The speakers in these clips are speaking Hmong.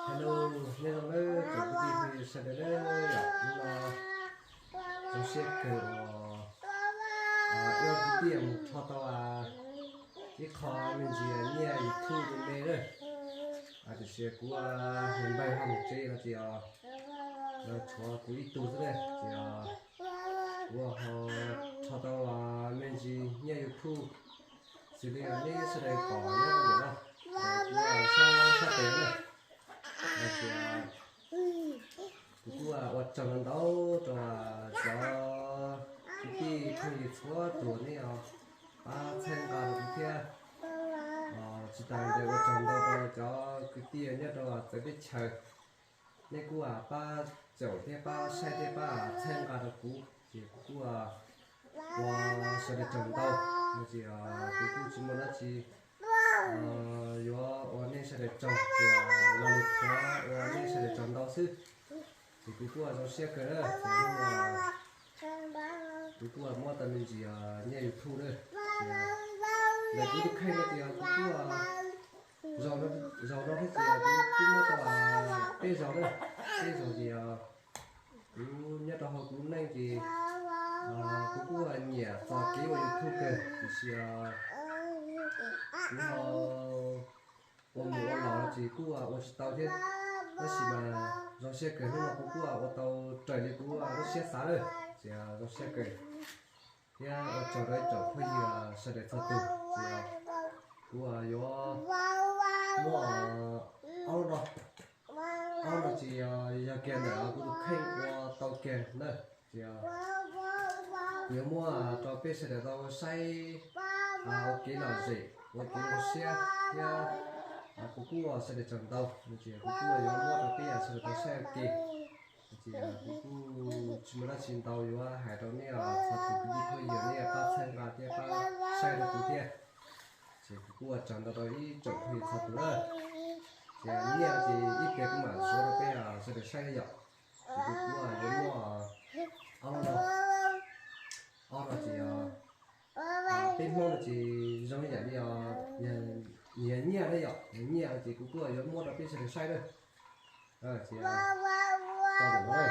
Hello, nyob zoo nawb tsoom kwv tij phooj ywg sawv daws nawb. Hnub no zoo siab kawg uas ib kwv tij mus rho tau ib qho me ntsis nyiaj YouTube rau me lawm. Tiam sis kuv npawg ho mus tsev no ces tshuav kuv ib tug xwb na ces kuv ho rho tau me ntsis nyiaj YouTube xws li nej sawv daws pom nyob rau ntawm no, kuv sab sab tes na. Kuv kuj ua tsaug ntau ntau rau cov kwv tij phooj ywg txhua tus nej pab txhawb nqa rau kuv thiab. Tsis tas li ntawd ua tsaug ntau rau cov kwv tij nyob rau txawv teb chaws, nej kuj pab caum thiab pab saib thiab pab txhawb nqa rau kuv ces kuv kuj ua sawv daws tsaug ntau. No ces kuv kuj tsis muaj dab tsi yuav ua nej sawv daws tsaug, ces lo lus qhuav ua nej sawv daws tsaug ntau xwb. Ces kuv kuj zoo siab kawg na, ces kuv kuj muab tau me ntsis nyiaj YouTube na. Ntawm kuv tus kheej no ces kuv kuj zaum no thiab ces kuv kuj muab tau peb zaug na, peb zaug ces kuv nyob rau hauv kuv lub neej ces kuv kuj nyiam txog kev ua YouTube kawg tiam sis kuv ho ua mus ua los ces kuj ua tsis tau thiab. Tab sis mas zoo siab kawg hnub no kuv kuj ua tau raws li kuv lub siab xav lawm, ces zoo siab kawg thiab ua tsaug rau ib tsoom phooj ywg sawv daws txhua tus ces kuv yuav muab ob no, ob no ces yog kiag ntawm kuv tus kheej ua tau kiag na, ces kuv yuav muab rau peb sawv daws tau saib ua kev lom zem ua kev zoo siab thiab kuv kuj ua sawv daws tsaug ntau no ces kuv kuj yuav muab rau peb sawv daws tau saib ua ke. Ces kuv kuj tsis muaj dab tsi ntau yuav hais rau nej txhua tus kwv tij phooj ywg nej pab txhawb nqa thiab pab saib rau kuv thiab. Ces kuv kuj ua tsaug ntau rau ib tsoom phooj ywg txhua tus na. Ces nyiaj ces ib pliag kuv mam suav rau peb sawv daws saib yom. Ces kuv kuj yuav muab ob no, ob no ces peb Hmoob no ces zoo ib yam li yog nyiaj na yom, yog nyiaj ces kuv kuj yuav muab rau peb sawv daws saib na. Ces tau ntawm no na.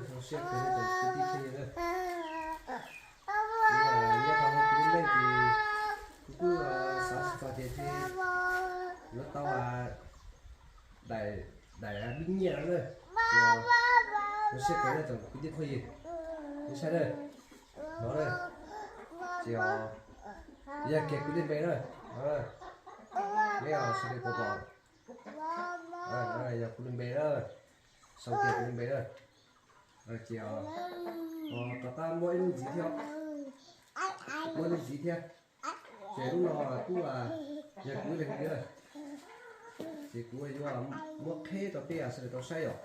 Zoo siab kawg nej tsoom kwv tij phooj ywg na. Kuv nyob rau hauv kuv lub neej ces kuv kuj xav tsis txog tias yuav tau daim, daim vij nyiaj no na. Zoo siab kawg nej tsoom kwv tij phooj ywg, nej saib na, no na, ces yog kiag kuv li npe na, no na, neb sawv daws puas pom, yog kuv li npe na, sau kiag kuv li npe na. Ces rov qab muab ib lub ntxiv thiab, muab ib lub ntxiv thiab. Ces lub no kuj yog kuv ib leeg li na, ces kuv yuav muab qheb rau peb sawv daws tau saib yom.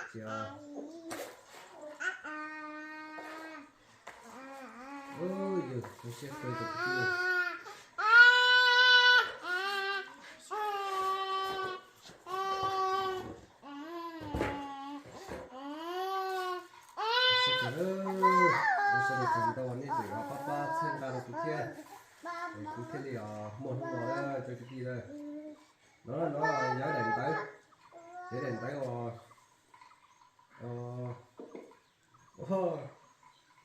Ces yus zoo siab kawg rau kuv tij. Zoo siab kawg, zoo siab kawg ntau nej tseem pab pab txhawb nqa rau kuv thiab, kuv thiaj li muaj hnub no na cov kwv tij na. No, no yog daim ntawv, yog daim ntawv os.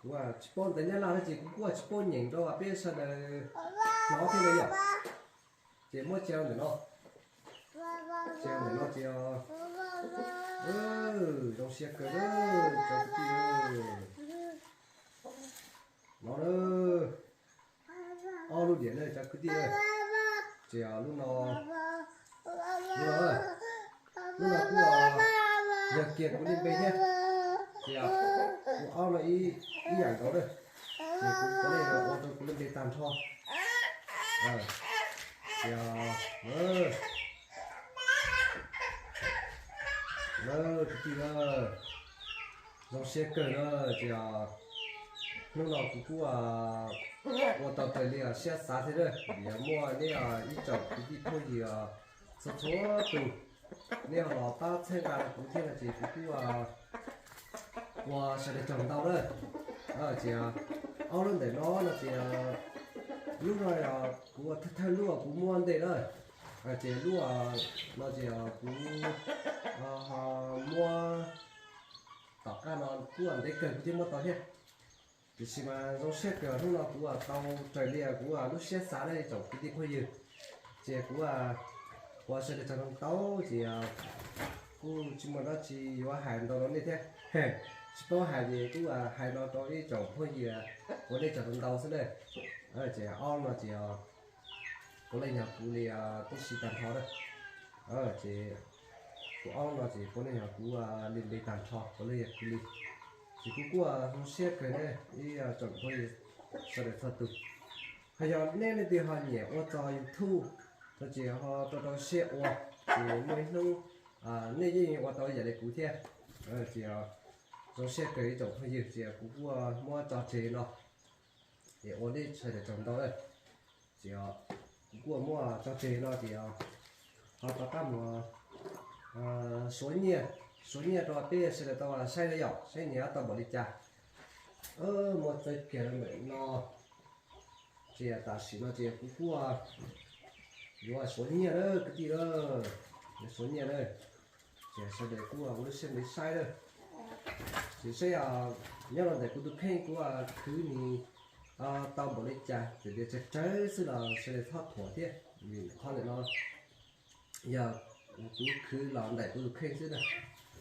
Kuv tsis paub ntawv Nyab Laj no ces kuv kuj tsis paub nyeem rau peb sawv daws hnov thiab na yom. Ces muab tso ntawm no, tso ntawm no ces zoo siab kawg cov kwv tij. No na, ob lub diam na cov kwv tij. Ces lub no, lub no, lub no kuj yog kiag kuv li npe thiab. Ces kuv ob no ib yam nkaus na. Ces kuv puav leej ua rau kuv li npe tag nrho. Ces kwv tij na, zoo siab kawg na. Ces hnub no kuv kuj ua tau raws li siab xav thiab na, vim yog muaj neb ib tsoom kwv tij phooj ywg Txhua txhua tus nej ho los pab txhawb nqa rau kuv thiab no ces kuv kuj ua sawv daws tsaug ntau na. Ces ob lub ntawm no no ces lub no kuv thawj thawj lub kuv muab ntej na, ces lub no ces kuv ho muab tom qab no kuj ntev kawg kuv thiaj muab tau thiab. Tiam sis mas zoo siab kawg hnub no kuv tau raws li kuv lub siab xav na tsoom kwv tij phooj ywg. Ces kuv ua sawv daws tsaug ntau ces kuj tsis muaj dab tsi yuav hais ntau rau nej thiab. Tsis paub hais ces kuj hais no rau ib tsoom phooj ywg ua nej tsaug ntau xwb na. Ces ob no ces puav leej yog kuv li tib si tag nrho na. Ces tus ob no ces puav leej yog kuv li npe tag nrho, puav leej yog kuv li. Ces kuv kuj zoo siab kawg ne ib tsoom phooj ywg sawv daws txhua tus. Ho yog nej leej twg ho nyiam ua txog YouTube no ces ho rau rau siab ua, ces muaj ib hnub nej yeej ua tau ib yam li kuv thiab. Ces zoo siab kawg ib tsoom phooj ywg ces kuv kuj muab tso tseg no es ua nej sawv daws tsaug ntau na. Ces kuv kuj muab tso tseg no ces ho rov qab mus suav nyiaj, suav nyiaj rau peb sawv daws tau saib na yom, saib nyiaj tau npaum li cas. Muaj txawj kiag ntawm no. Ces tam sim no ces kuv kuj yuav suav nyiaj na kwv tij na, yuav suav nyiaj na. Ces sawv daws kuj ua lub siab ntev saib na. Ces saib nyob rau ntawm kuv tus kheej kuv khwv nws tau npaum li cas, txawm tias tsawg tsawg xwb los sawv daws txhob thuam thiab, vim qhov ntawm no yog kuv khwv los ntawm kuv tus kheej xwb na.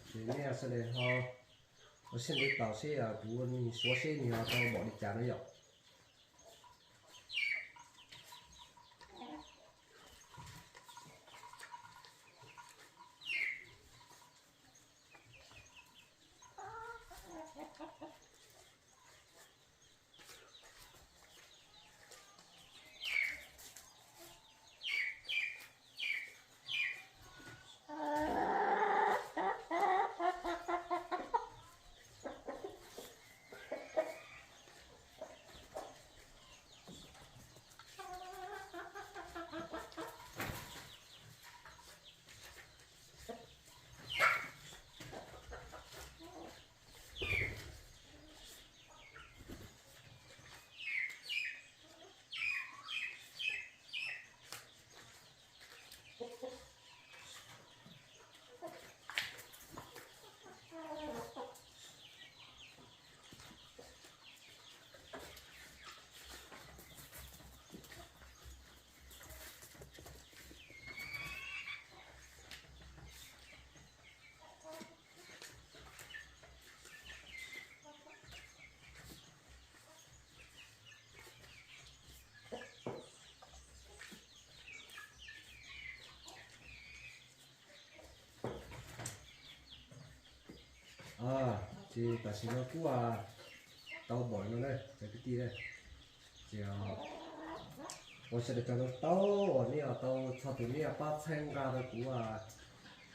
Ces nej sawv daws ho ua siab ntev tos seb kuv suav seb nws ho tau npaum li cas na yom. Ces tam sim no kuj tau npaum no na cov kwv tij. Ces ua sawv daws tsaug ntau uas nej tau txhua tus nej pab txhawb nqa rau kuv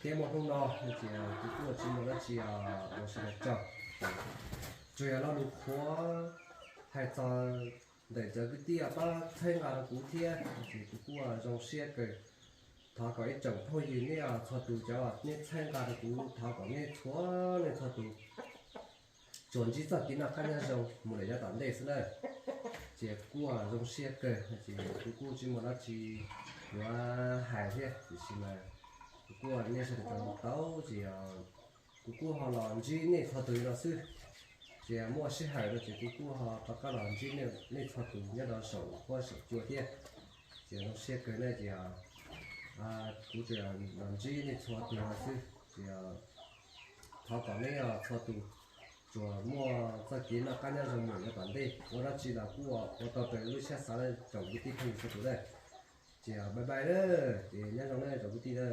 thiab muaj hnub no no ces kuv kuj tsis muaj dab tsi ua sawv daws tsaug. Tsuas yog lo lus qhuav hais txog ntawm cov kwv tij pab txhawb nqa rau kuv thiab ces kuv kuj zoo siab kawg. Thov kom ib tsoom phooj ywg nej txhua tus cov nej txhawb nqa rau kuv thov kom nej txhua nej txhua tus tsuas ntsib txoj kev noj qab nyob zoo mus lawm yav tom ntej xwb na. Ces kuj zoo siab kawg ces kuv kuj tsis muaj dab tsi yuav hais thiab tiam sis mas kuv kuj nej sawv daws tau ces kuv kuj ho los ntsib nej txhua tus li no xwb. Ces muaj sij hawm no ces kuv kuj ho rov qab los ntsib nej txhua tus nyob rau saum huab saum cua thiab. Ces zoo siab kawg na ces kuv tsuas los ntsib nej txhua tus no xwb ces thov kom nej txhua tus tsuas muaj txoj kev noj qab nyob zoo mus yav tom ntej, ua dab tsi los kuj ua tau raws lub siab xav na tsoom kwv tij phooj ywg txhua tus na. Ces bye bye na, ces nyob zoo na tsoom kwv tij na.